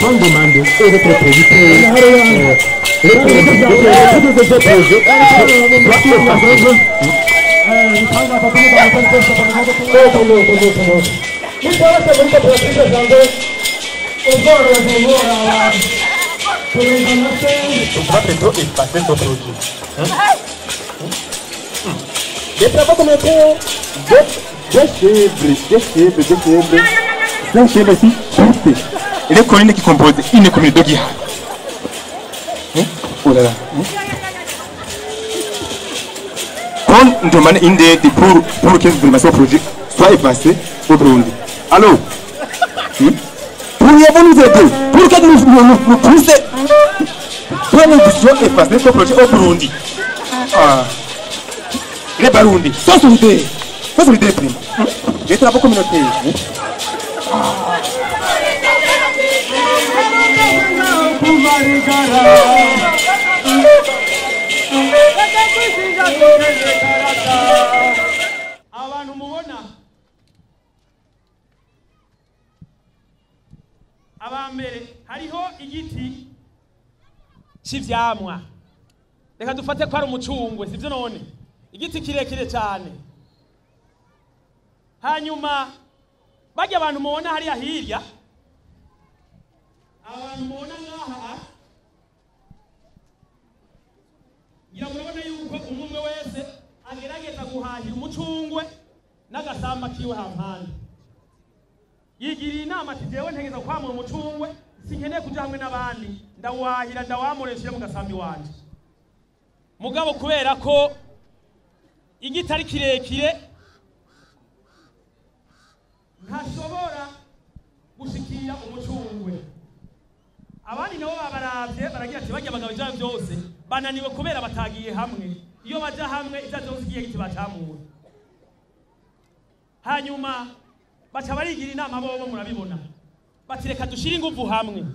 On demande aux autres producteurs, les Des travaux communautaires, des chèvres, aussi, et les collines qui composent une commune de Guiha. Oh là là. On demande une aide pour que ce projet soit effacé au Burundi. Allô? Pourriez-vous nous aider pour que nous puissions pour nous puissions effacer ce projet au Burundi? Ah. Les Burundi, sont solidaires. Sont solidaires, prime. Les travaux communautaires. Ah. Abantu mubona abambere hariho igiti c'ivyamwa, reka dufate ko ari umucungwe, sivyo? None igiti kirekire cyane. Hanyuma bajya abantu mubona hariya hirya, abantu mubona ngaha, ngira murabona yuko umwe wese agerageza guhahira umucungwe n'agasamba kiwe hampande. Yigiriye inama ati jewe ntegeza kwamura umucungwe, sinkeneye kuja hamwe n'abandi, ndawahira ndawamure mu gasambi wanje. Mugabo kubera ko igiti ari kirekire ntashobora gushikira umucungwe. Abandi nabo babaravye baragira ati bajya abagabo ivyo byose bananiwe kubera batagiye hamwe. Iyo baja hamwe ivyo byose igiye giti bacamura. Hanyuma baca barigira inama bobo, murabibona, bati reka dushire inguvu hamwe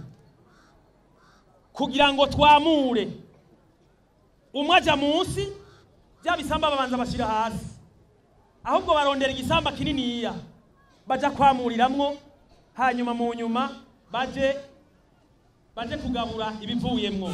kugira ngo twamure. Umwe aja munsi, bya bisamba babanza bashira hasi, ahubwo barondera igisamba kininiya baja kwamuriramwo, hanyuma mu nyuma baje kugabura ibivuyemwo.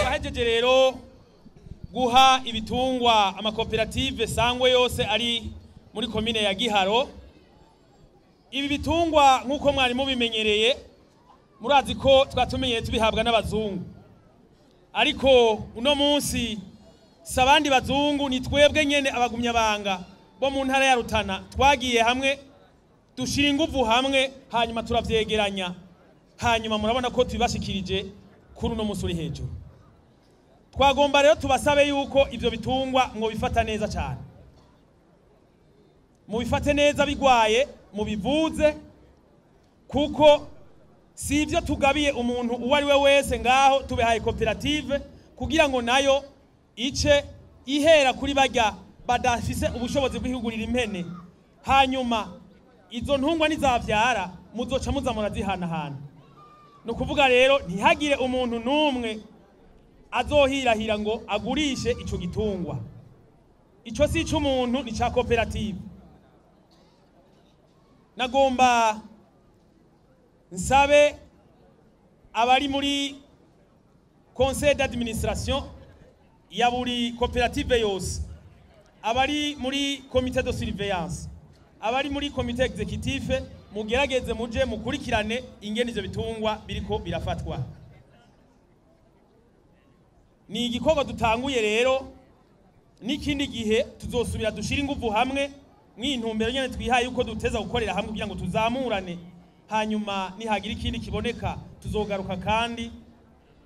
Bahejeje rero guha ibitungwa amakoperative sangwe yose ari muri komine ya Giharo. Ibi bitungwa nkuko mwari mubimenyereye, murazi ko twatumenyereye tubihabwa n'abazungu, ariko uno munsi sabandi bazungu ni twebwe nyene abagumyabanga bo mu ntara ya Rutana twagiye hamwe dushira inguvu hamwe, hanyuma turavyegeranya, hanyuma murabona ko tubibashikirije kuri uno munsi uri hejuru. Twagomba rero tubasabe yuko ivyo bitungwa ngo bifata neza cyane, mubifate neza bigwaye mubivuze, kuko si ivyo tugabiye umuntu uwo ari we wese ngaho tubihaye koperative kugira ngo nayo Ice ihera kuri barya badafise ubushobozi bw'ihugurira impene, hanyuma izo ntungwa nizavyara muzoca muza murazihanahana. Ni ukuvuga rero ntihagire umuntu n'umwe azohirahira ngo agurishe ico gitungwa. Ico si ic'umuntu, ni ca koperative. Nagomba nsabe abari muri conseil d'administration ya buri koperative yose, abari muri comité de surveillance, abari muri comité exécutif, mugerageze muje mukurikirane ingene ivyo bitungwa biriko birafatwa. Ni igikorwa dutanguye rero, n'ikindi gihe tuzosubira dushira inguvu hamwe mw'intumbero nyene twihaye yuko duteza gukorera hamwe kugira ngo tuzamurane. Hanyuma nihagira ikindi kiboneka tuzogaruka, kandi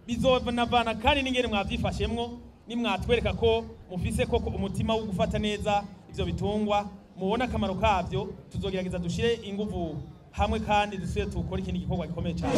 bizonavana kandi n'ingene mwavyifashemwo. Nimwatwereka ko mufise koko umutima wo gufata neza ivyo bitungwa, mubona akamaro kavyo, tuzogerageza dushire inguvu hamwe kandi dusubire tukore ikindi gikorwa gikomeye cyane.